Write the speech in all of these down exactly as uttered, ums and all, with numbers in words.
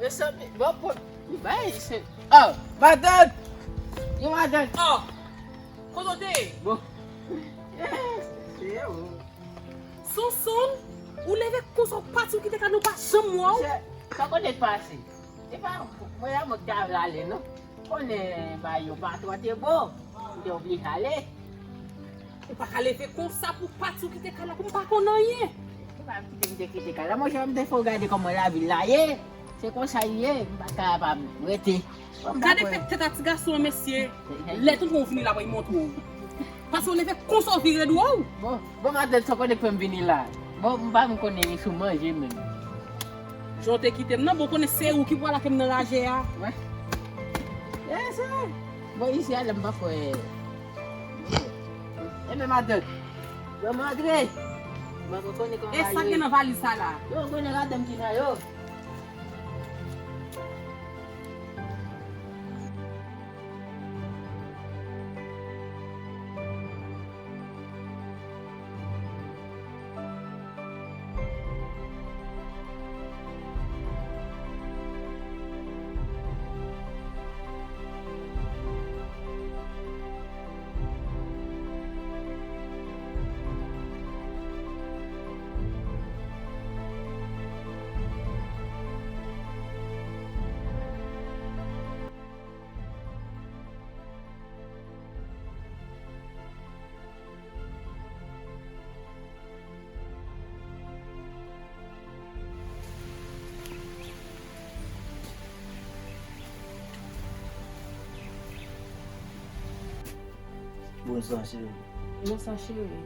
Mezanmi, bon, bon, bay, se, oh, matant! Yon matant! Oh! Kote w te ye? Bon. Eh, se ou. Sonson, ou leve konsa w pati w kite kay la, nou pa janm wè w. Sa kote k pase? Se pa mwen la mwen k ta vle ale, non. Konnen bagay yo pa twò te bon. M te oblije ale. Ou pa ka leve konsa pou w pati w kite kay la pou m pa konn anyen. Se pa m kite m te kite kay la. Monchè, m te fè w gade kòman lavil la ye. Se konsa l ye. M pa kapab rete. Bon, m pa Gade kwè. Fè tèt a ti gason an, mesye. Lè tonton w vini la, mwen montre w. Pase w leve konsa w vire do w. Bon, bon, matant, sa w konnen k fè m vini la. Bon, m pa m konnen sou manje menm. Jan w te kite m nan, bon, konnen se ou ki pral lage m nan raje a. Wè. E, se. Bon, isi a la, m pa kwè. Enben, matant. Bon, m antre. Bon, m konnen kòman bagay yo ye. E sa k gen nan valiz sa la? Yo, m konnen ladan m ki sa yo. Bonswa, cheri. Bonswa, cheri.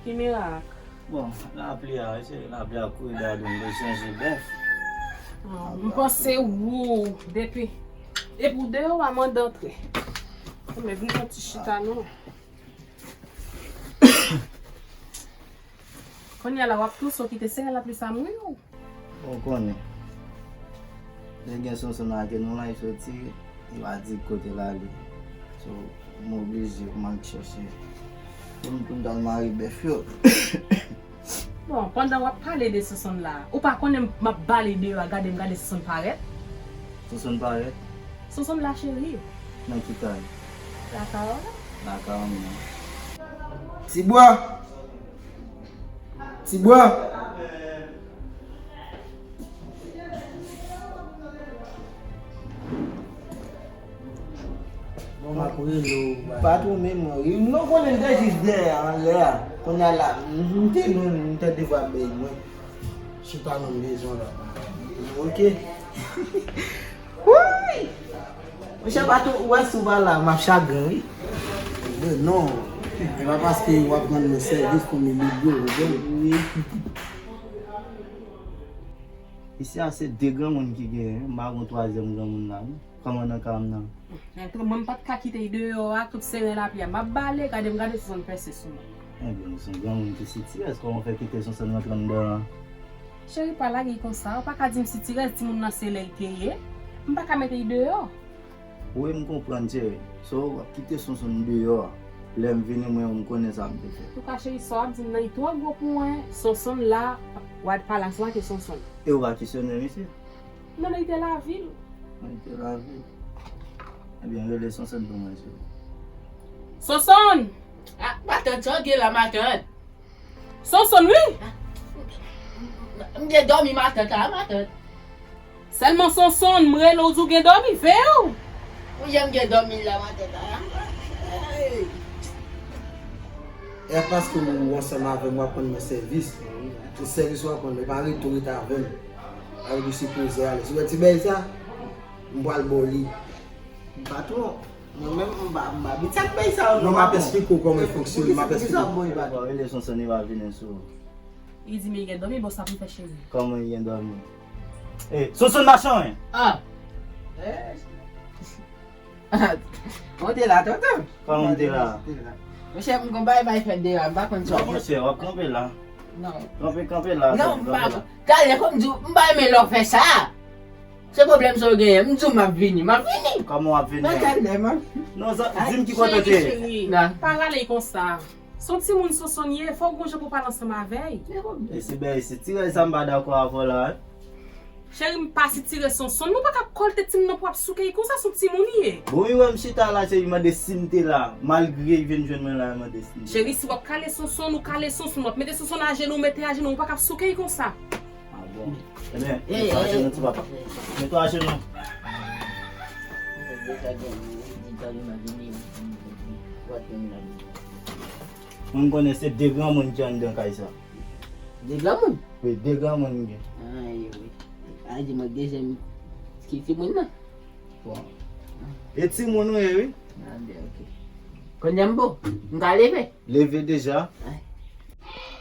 Ki mirak? Bon, lapli a, wi, cheri, lapli a kouri dèyè nou, nou chanje bèf. Ah, m panse ou depi, depi w deyò a, mande antre. Men vin fè ti chita, non. Kounye a la, w ap touse, w kite seyè lapli sa mouri w. Bon, w konnen. Lè gen Sonson nan ke nou la, li soti, li pa di kote l ale. So, m oblije pou m al chèche. Pou m, pou m t al mare bèf yo. Bon, pandan w ap pale de Sonson la, ou pa konnen m ap bale deyò a, gade m gade Sonson parèt? Sonson parèt? Sonson la, cheri. Nan ki kay? Lakay ou la. Lakay ou menm. Tibwa! Tibwa! Bon, m ap rele w, baz. Patwon, men mwen, non, konnen m te jis dèyè a, anlè a. Kounye a la, m, m te lwen, m tande vwa bèy mwen. Chita non, m bezwen w la. Ok. Woy! Monchè, patwon, ou wè si w pa la, m ap chagren, wi. Men non, e pa paske w ap rann mwen sèvis pou m imilye w, ou konprann? Wi. Isi a se de granmoun ki genyen, m pa gon twazyèm granmoun la, non. Kòman nan kay m nan? Mwen, m pa t ka kite l deyò a, tout seyè lapli a. M ap bale, gade m gade Sonson pèse sou mwen. Ebyen, ou se yon granmoun ki sitirèz, kòman w fè kite Sonson rantre anndan an? Cheri, pa lage l konsa, ou pa ka di m sitirèz, timoun nan se lè l te ye. M pa ka mete l deyò. Wi, m konprann, cheri. So, w ap kite Sonson deyò a. Lè m vini, mwen, m konnen sa m te fè. Antouka, cheri, sa w ap di m nan, li twò gwo pou mwen. Sonsonn la, w a pale a sa ke Sonsonn. E w pa kesyone misye? Non, non, li te lavil. Li te lavil. Ebyen, rele Sonsonn pou mwen, cheri. Sonsonn! Ah, matant, sa w gen la, matant? Sonsonn, wi! M gen dòmi matant la, matant. Sèlman Sonsonn, m rele w, di w gen dòmi, veye w! Ou janm gen dòmi la, matant la. Hey! E paske ou ansanm avè m, w ap rann mwen sèvis. Se sèvis w ap rann mwen, pa rete w rete avè m. Avè m sipoze ale. Si w wè ti bèy sa, m pral ba w li. Patwon, mwen menm m pa, m pa abitye ak bèy sa yo non, non, m ap patwon. Eksplike w kòman l fonksyone, m ap eksplike w. Poukisa w ap ba w li, patwon? Rele Sonsonn, li va vini sou ou. Li di m li gen dòmi, bon, sa pou fè cheri. Kòman li gen dòmi? Eh, Sonsonn machann! Ah! Eh, Ou te la, tonton? Kòman m te la? Monchè, m gon bay bay fèt deyò, m pa konn sa. Non, monchè, w ap kanpe la. Non. Kanpe, kanpe la, non, kanpe, m pa kanpe la. Talè, kòm di w, m pa renmen lè w fè sa. Se pwoblèm sa w genyen, m di w m ap vini, m ap vini. Kòman w ap vini? Nan talè, m ap vini. Non, sa, di m ki kote w te ye. Cheri, cheri, pa rale konsa. Se yon timoun Sonsonn ye, fò w gon jan pou w pale ansanm avè l. E si bèy, si ti rèy sa m pa dakò avè w la, wi. Cheri, m pa sitire Sonsonn, mwen pa ka kòlte timoun nan pou w ap souke l konsa, se yon timoun li ye. Bon, wi, wè m chita la, cheri, mande si m te la, malgre l vin jwenn mwen la, mande si m te la. Cheri, si w ap kale Sonsonn, ou kale Sonsonn, w ap mete Sonsonn ajenou, ou mete ajenou, ou pa ka souke l konsa. Ah bon. Ebyen, mete ajenou, ti papa. Mete ajenou. Mwen konnen se de granmoun ki anndan kay sa. De granmoun? Wi, de granmoun m gen. Ay, wi. A di mwen dezyèm ki timoun nan. Bon. E timoun ou ye, wi. A, byen, ok. Kounye a m bon. M ka leve? Leve deja. Ay.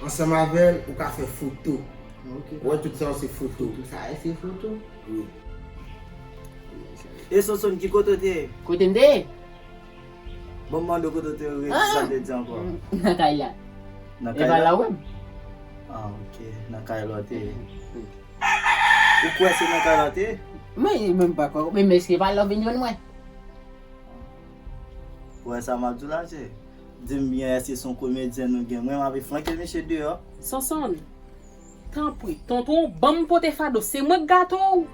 Ansanm avè l, ou ka fè foto. Ok. Ou wè tout sa yo se foto. Tout sa yo se foto? Wi. E Sonsonn, ki kote w te ye? Kote m te ye? Bon, m mande w kote w te rete, sa te di ankò. Nan kay la. Nan kay la? E pa la ou wè m? Ah, ok. Nan kay la w te ye. Ou kwè se nan kay la w te ye? Men, men m pa kwè. Men, men èske pa la w vin jwenn mwen? Ou wè sa m ap di w la, se? Di m byen, èske se yon komedyen nou gen? Mwen, m ape flanke misye deyò. Sonsonn. Tanpri, tonton, ban m pote fado. Se mwen k gate w.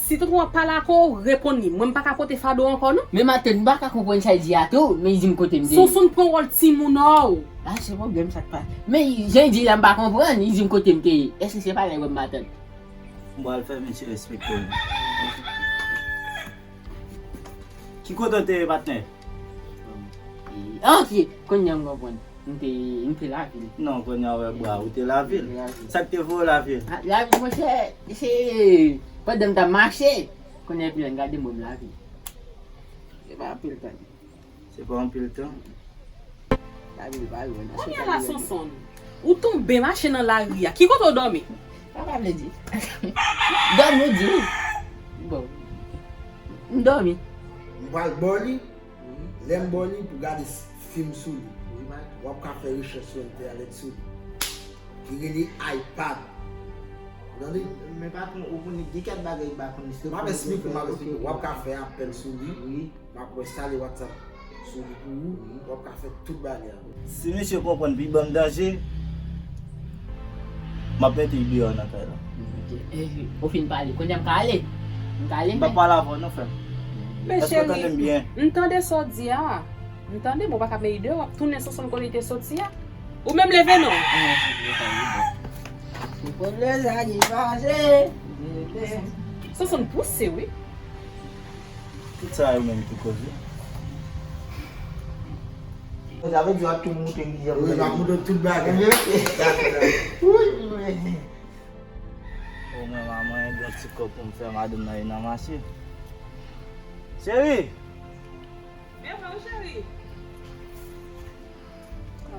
Si tonton ap pale ak ou, reponn li. Mwen, m pa ka pote fado ankò, non. Men matant, m pa ka konprann sa l di a tou, men li di m kote m te ye. Sonsonn pran wòl timoun an. Ah, se pwoblèm sa k pa. Men jan l di la, m pa konprann. Li di m kote m te ye. Èske se pa la l wè m matant? M pral fè misye respekte w. Ki kote w te ye, patnè? Ah, ok, kounye a m konprann. M te, m te lavil. Non, kounye a w wè bra, ou te lavil. M te lavil. Sa k te voye w lavil? Ah, lavil, monchè, se pandan m t ap mache, kounye a epi lè m gade m wè m lavil. Se pa anpil tan. Se pa anpil tan. Lavil pa lwen, nan. Kounye a la, Sonsonn, ou tonbe mache nan lari a. Ki kote w dòmi? Sa pa vle di. Dòmi, ou di wi. Bon. M dòmi. M pral ba w li. Lè m ba w li pou gade s-, fim sou li. Wi, m a. W ap ka fè rechèch sou entènèt sou li. Li rele iPad. Ou tande? Men patwon, ou konnen gen kèk bagay m pa konn eksplike. M ap eksplike w, m ap eksplike w. W ap ka fè apèl sou li. Wi. M ap enstale WhatsApp sou li pou ou. Wi. W ap ka fè tout bagay. Si misye konprann pou l ban m danje, m ap mete l deyò nan kay la. Ok. Eh, ou fin pale. Kounye a m ka ale? M ka ale, men. M p ap pale avè w non, frè m. Men cheri, m tande sa w di a. M tande, men w pa ka mete l deyò, w ap tounen Sonsonn kote l te soti a. Ou menm leve non. Se pwoblèm sa ki pase. Sonsonn pouse, wi. Tout sa yo menm ki koze. Sa vle di w ap tou moute m ki jan. Wi, m ap moute tout bagay. Wi, wi. O mwen, manman, gen yon ti kòb pou m fè madanm nan, e nan mache. Cheri! Byen vre, wi, cheri.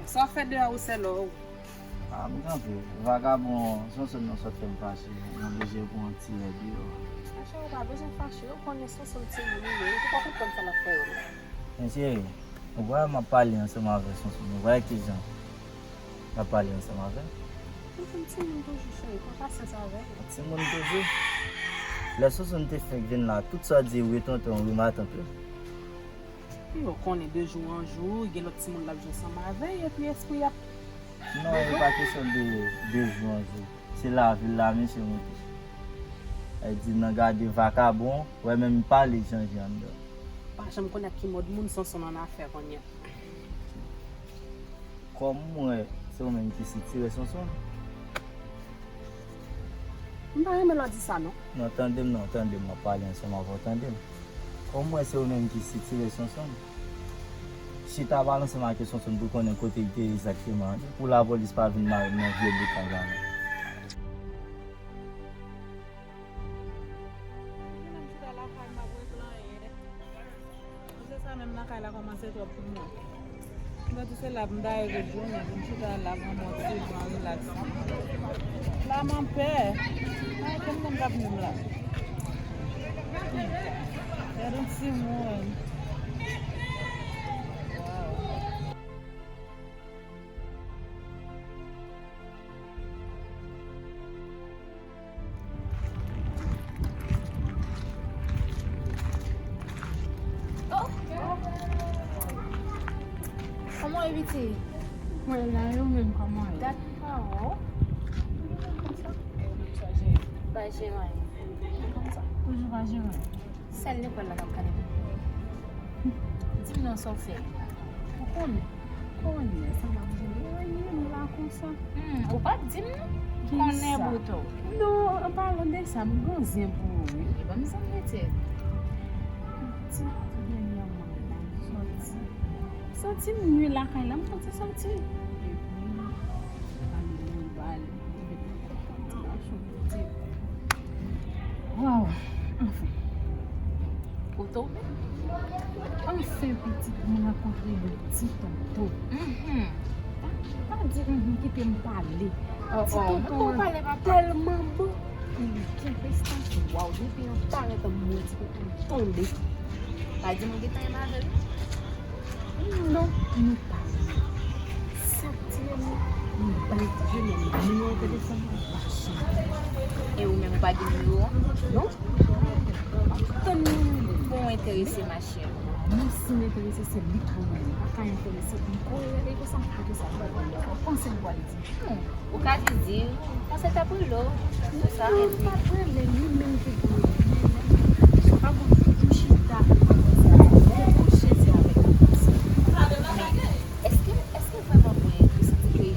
Sa w fè deyò ou sèl ou? Ah, m kanpe. Vagabon, Sonsonn nan sot fè m fache. M oblije pran yon ti lè deyò. Cheri, ou pa bezwen fache. Ou konnen Sonsonn timoun li ye. Ou pa konprann sa l ap fè yo la. Men cheri, ou wè m ap pale ansanm avè Sonsonn. Ou wè kijan m ap pale ansanm avè l? Sonsonn timoun toujou, cheri. Pran pasyans avè l. Timoun toujou. Lè Sonsonn te fenk vin la, tout sa w di wi tonton, wi matant, wi. Ou konnen de jou an jou, gen lòt timoun l ap jwe ansanm avè l, epi espri ap... Non, e pa kesyon de, de jou an jou. Se lavi l la, mesye, mwen te. Sa vle di, nan gade vakabon, wè menm pale chanje anndan. Pa janm konnen ak ki mòd moun Sonson ann afè kounye a. Kòm m wè se ou menm ki sitire Sonson. M pa renmen lè w di sa, non. Non, tande m, non, tande m, m ap pale ansanm avè w, tande m. Kòm m wè se ou menm ki sitire Sonson, chita pale ansanm ak Sonson pou konnen kote l te ye egzakteman, pou lapolis pa vin mare m nan vye bout kay la, non. Mwen se sa menm nan kay la kòmanse twòp pou mwen. M santi se la pou m ta rete jounen, pou m chita la pou m pran ti van, relax. La m anpè. Pa gen moun k ap nwi m la. Gade yon timoun. Waw. Oh! Kòman w ye, pitit? Mwen la, e ou menm, kòman w ye? Dat m pa wè w. Pa jere anyen. Toujou pa jere anyen. Sèl lekòl la k ap gade m. Di m non, sa w fè? Ou konnen. Konnen sa m ap jere. Anyen, m la konsa. Hmm, ou pa t di m non. Konnen bouton. Non, an palan de sa, m gen zen pou ou, wi. E ban m zen, pitit. Ti dènyèman la, m sòti. Santi m nwi lakay la, m sòti sòti. Epi, m ale nan bal. Waw, anfen. Kote w menm? Anfen, pitit, m rankontre yon ti tonton. Mhm. Pa, pa di, mhm, kite m pale. Oh, ti tonton an tèlman bon, e li gen prestasyon. Waw, depi an parèt an m wè ti tonton tonbe. Pa di mwen gentan renmen avè l. Non, nou pa renmen. Sa k tire m, m bay je menm nimewo telefòn nan, machin. E ou menm ou pa gen nimewo an? Non. M ap tann li rele m. Bon, ou enterese, machin. Mwen si m enterese, se li k pou mwen. M pa ka enterese, m kouri rele konsa, m pa gen sa pou mwen. Panse m pral di. Hmm, ou ka jis di, panse l t ap rele w. Se sa, non, l t ap rele, li menm ki pou rele. Sa pa bon, m chita, m chezi avèk li. Èske, èske vrèman vre, ou santi ke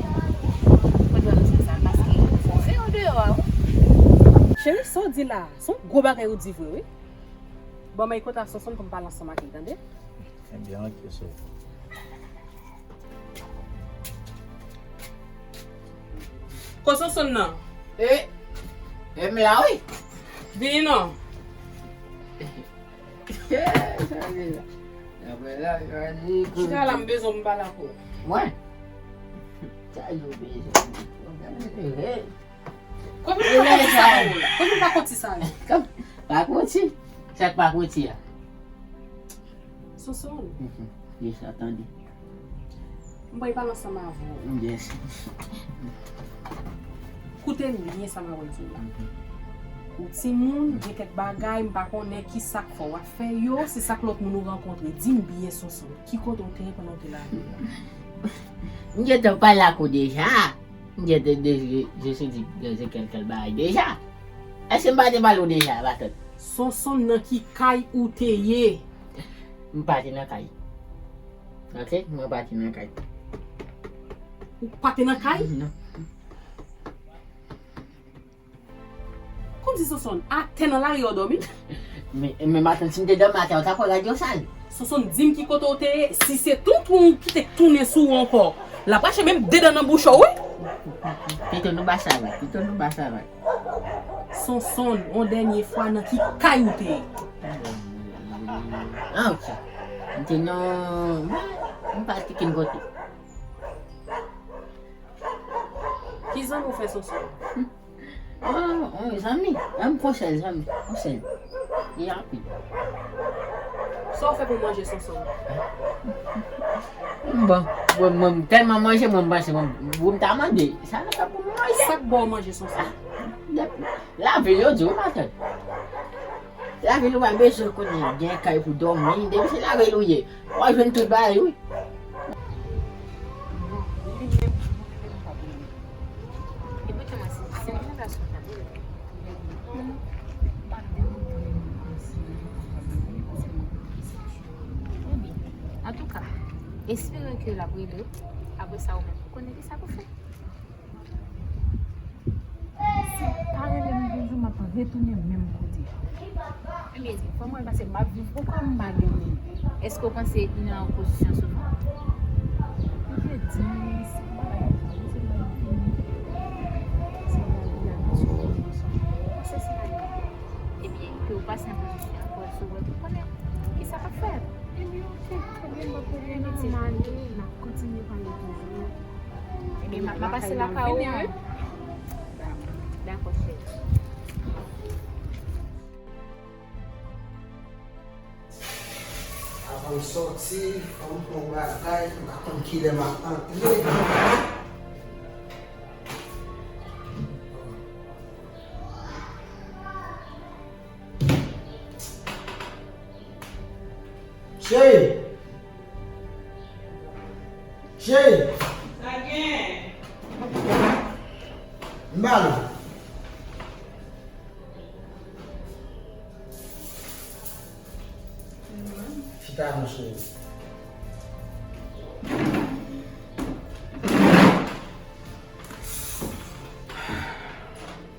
ou konn jwenn nan sèn sa, paske fò fè an deyò a, wi. Cheri, sa w di la, se yon gwo bagay ou di vre, wi. Bon, men kote a Sonson pou m pale ansanm ak li, tande? Ebyen, oke, cheri. Kote Sonson nan? E, e m la, wi. Vini non. Chita la, m bezwen m pale ak ou. Mwen? Sa yo bezwen? Kote w pakoti sa yo? Kote w pakoti sa yo? Pakoti? Sa k pakoti a? Sonson. Mhm. Yes, atande. M pral pale ansanm avè w. Yes. Koute m byen sa m ap di w la. Mhm. Ou timoun, gen kèk bagay, m pa konnen ki sa k fè w ap fè yo, se sa k lòt moun ou rankontre. Di m byen, Sonson, ki kote w te ye pandan w te lave a? M gentan pale ak ou deja. M gentan de, je, je te di, de, de kèk, kèk bagay deja. Èske m pa te pale w deja, matant? Sonson, nan ki kay ou te ye? M pa te nan kay. Oke, mwen pa te nan kay. Ou pa te nan kay? Non. Kòmsi Sonson, atè nan lari a w dòmi? Men, men matant, si m te dòmi atè, ou ta kwè radyo sal. Sonson, di m ki kote w te ye, si se tonton w ki te tounen sou ou ankò, l ap rache menm de dan nan bouch ou, wi. Pito nou pa sa, wi. Pito nou pa sa, wi. Sonson, yon dènye fwa, nan ki kay ou te ye? Ah, ok. M te nan, m pa te kenn kote. Ki zanmi w fè Sonson? Oh, oh, zanmi. Zanmi, yon sèl zanmi. Yon sèl. Li rapid. Sa w fè pou manje Sonson? Bon, bon, mwen tèlman manje, mwen panse mwen, pou m ta mande, sa nan fè pou m manje. Sa k ba w manje Sonson? Ah, lave yo di w matant. Lavil ou pa bezwen konnen gen kay pou dòmi, depi se lavil ou ye, w ap jwenn tout bagay wi. Ebyen, antouka, espere ke l ap rele w. Apre sa, ou menm, ou konnen ki sa pou fè. Si l pa rele m, toujou m ap retounen menm kote. Ebyen, fò m wè, paske m ap viv pou kò m, m pa gen moun. Èske w panse li nan opozisyon sou nou? Li te di m, se bagay sa, se bagay fini. Se bagay li abitye. Panse se bagay. Ebyen, ke w pase nan pozisyon an, pou w sou wè pou konnen ki sa k ap fèt. Ebyen, oke. Ebyen, m p ap rele non, m ale, n ap kontinye pale toujou. Ebyen, m ap, m ap pase lakay ou an. Dakò, cheri. Avan m sòti, fò m pran bagay, m pa konn kilè m ap antre. Cheri! Cheri! Sa gen? M ba nou. Chita non cheri.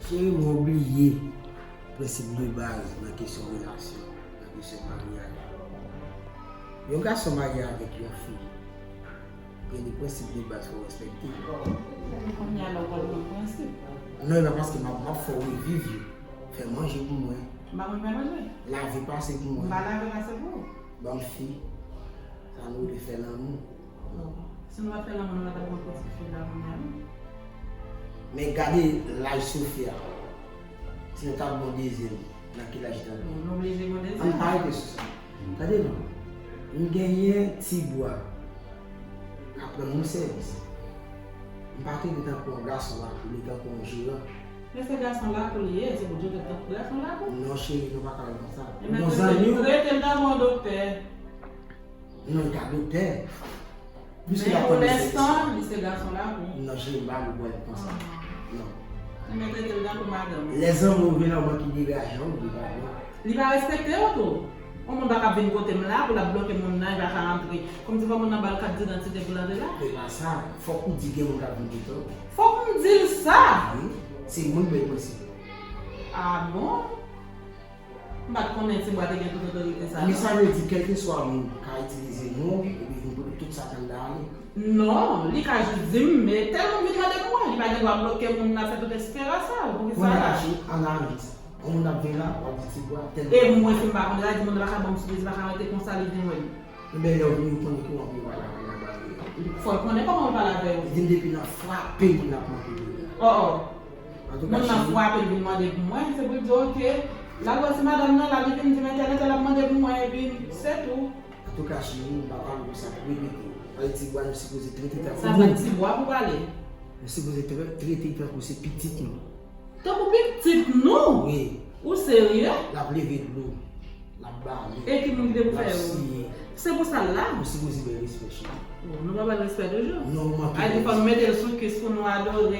Cheri, mwen bliye prensip de baz nan kesyon relasyon, nan kesyon maryaj. Yon gason marye avèk yon fi, gen de prensip de baz fò w respekte. Kounye a la w pral pran prensip. Non, e pa paske m ap, m ap fè w reviv yo. Fè manje pou mwen. M pa konn fè manje. Lave pase pou mwen. M pa lave pase pou ou. Ban m fi. Sa nou rele fè lanmou. Bon, si nou pa t fè lanmou, nou pa t ap gen yon pitit fi la kounye a non. Men gade laj Sofia. Si nou t ap gen yon dezyèm, nan ki laj li t ap gen? Bon, nou oblije gen yon dezyèm. Ann pa rete sou sa. Tande non. M genyen Tibwa k ap rann mwen sèvis. M pa trete l tankou yon gason lakou, li tankou yon jeran. Men se gason lakou li ye, se pou Dye tankou gason lakou. Non, cheri, nou pa ka wè konsa. Ebyen, trete l tankou yon doktè. Non, li pa doktè. Men pou lenstan, li se gason lakou. Non, cheri, m pa vle pou l konsa. Non. Ebyen, trete l tankou madanm. Lèzanmi ou vin la, ou manke degaje w, li pa bon. Li pa respekte w tou. Yon moun pa ka vin kote m la pou l ap bloke moun nan, li pa ka antre. Kòmsi fò moun nan ba l kat didantite pou l antre la. Se pa sa. Fòk ou di gen moun k ap vin kote w. Fòk m di l sa? Wi. Se moun bay prensip. Ah bon? M pa t konnen Tibwa te gen tout otorite sa a non. Men sa vle di, kèlkeswa moun ka itilize non w epi vin pran tout sa k anndan a li? Non, li ka jis di m, men tèl moun vin mande pou mwen, li pa gen dwa bloke moun nan, fè tout eksperyans sa yo. Poukisa? Kounye a la, cheri, ann aji. Yon moun ap vin la, w ap di Tibwa, tèl moun. E mwen, si m pa konn, sa vle di moun nan pa ka ban m sipriz, li pa ka rete konsa, li vin wè m. Ebyen, lè w vini, ou konnen kouman pou yo pale avè w nan bal yo. Fò l konnen kòman pou l pale avè yo. Li di m depi nan frape moun ap manke de la. Oh, oh. Antouka, moun nan frape l vin mande pou mwen, se pou l di, oke, l al wè ti madanm nan la, li vin di m entèl, entèl ap mande pou mwen, epi se tou. Antouka, cheri, m pa pale pou sa pou repete. Pale Tibwa, nou sipoze trete tankou moun. Sa fè Tibwa pou pale. Nou sipoze tre-, trete tankou se pitit nou. Tankou pitit nou? Wi. Ou serye? L ap leve dlo. L ap bale. E ki moun ki te pou fè yo? L ap siye. Se pou sa l la? Ou sipoze bay respè, cheri. Bon, nou pa ba l respè toujou? Non, ou manke. A di fò nou mete l sou kis pou nou adore l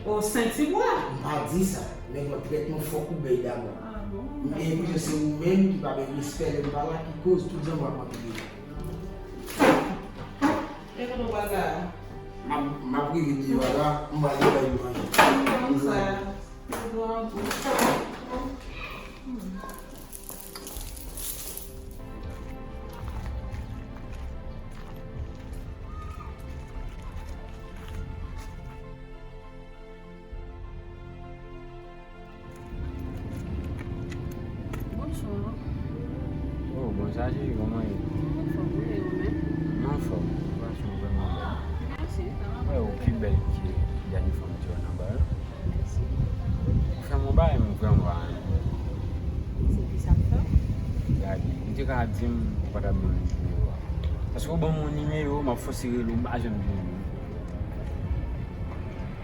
o Sen Tibwa? M pa di sa. Men bon, trètman fòk ou bay dabò. Ah bon? M gen enpresyon se ou menm ki pa bay respè lè m pa la ki koz tout zanmi w ap manke de respè. E kote w pral la a? M ap, m ap rive deyò a la, m pral bay yo manje. Kòman sa? Yo dwe antre. Bonswa. Oh, bonswa, cheri, kòman ye? Mwen anfòm, wi, e ou menm? Mwen anfòm. Vibration vrèman bèl. Mèsi, sa va. Wè, ou pi bèl ke dènye fwa m te wè nan ba a. Mèsi. Ou fè m yon bagay, mwen vrèman pa renmen. Se ki sa k fè w? Gade, ou te ka di m ou pa t ap ban m nimewo a. Paske ou ban m yon nimewo, m ap fòse rele w, m pa janm jwenn ou.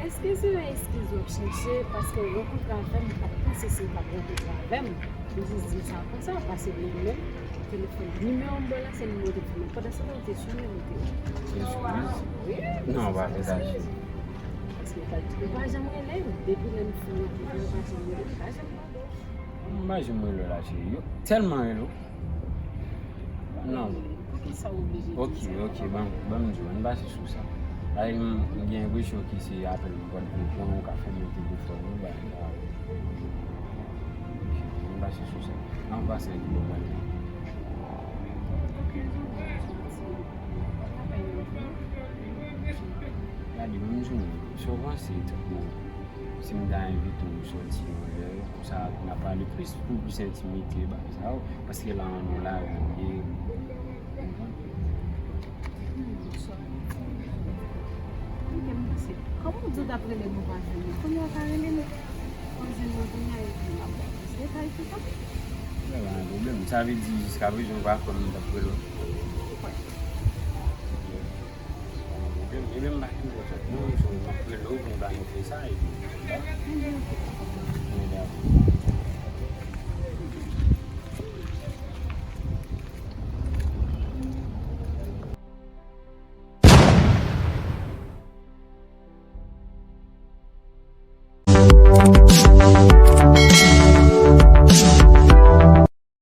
Èske se yon eskiz w ap chèche paske w rankontre avè m, m pa t panse si w t ap rankontre avè m? M jis di sa konsa, paske mwen menm, telefòn, nimewo m ba w la, se nimewo telefòn mwen. Pandan se tan, w te sou nimewo telefòn. Eskiz? Wi. Non, w pa fè sa, cheri. Paske w pa, w pa janm rele m. Depi lè m fin rankontre w, w pa janm rele m, w pa janm mande w. M pa janm rele w la, cheri. Yo tèlman rele w. Non. Poukisa w oblije di sa? Ok, ok, ban, ban m di w, ann pase sou sa. Paske m, m gen enpresyon ke se apèl m pral pran, ou ka fèmen telefòn ou, bagay sa yo. Ok, ann pase sou sa. Ann pase ak lòt bagay. Gade, ban m di w, sa w panse tankou si m ta envite w sòti yon lè, konsa n a pale plis, pou plis entimite, bagay sa yo, paske la, nou la, nou ye, ou konprann? Kòman w di w t ap rele m, ou pa jwenn mwen? Kounye a w ka rele m, ou jwenn mwen kounye a, epi m ap ba w plis detay sou sa. Sa pa gen pwoblèm. Sa vle di, jiska prezan, ou pa kwè m t ap rele w? Mwen kwè. Ebyen, m pa fin fè sòt non, so, m ap rele w pou n planifye sa, epi, men dakò.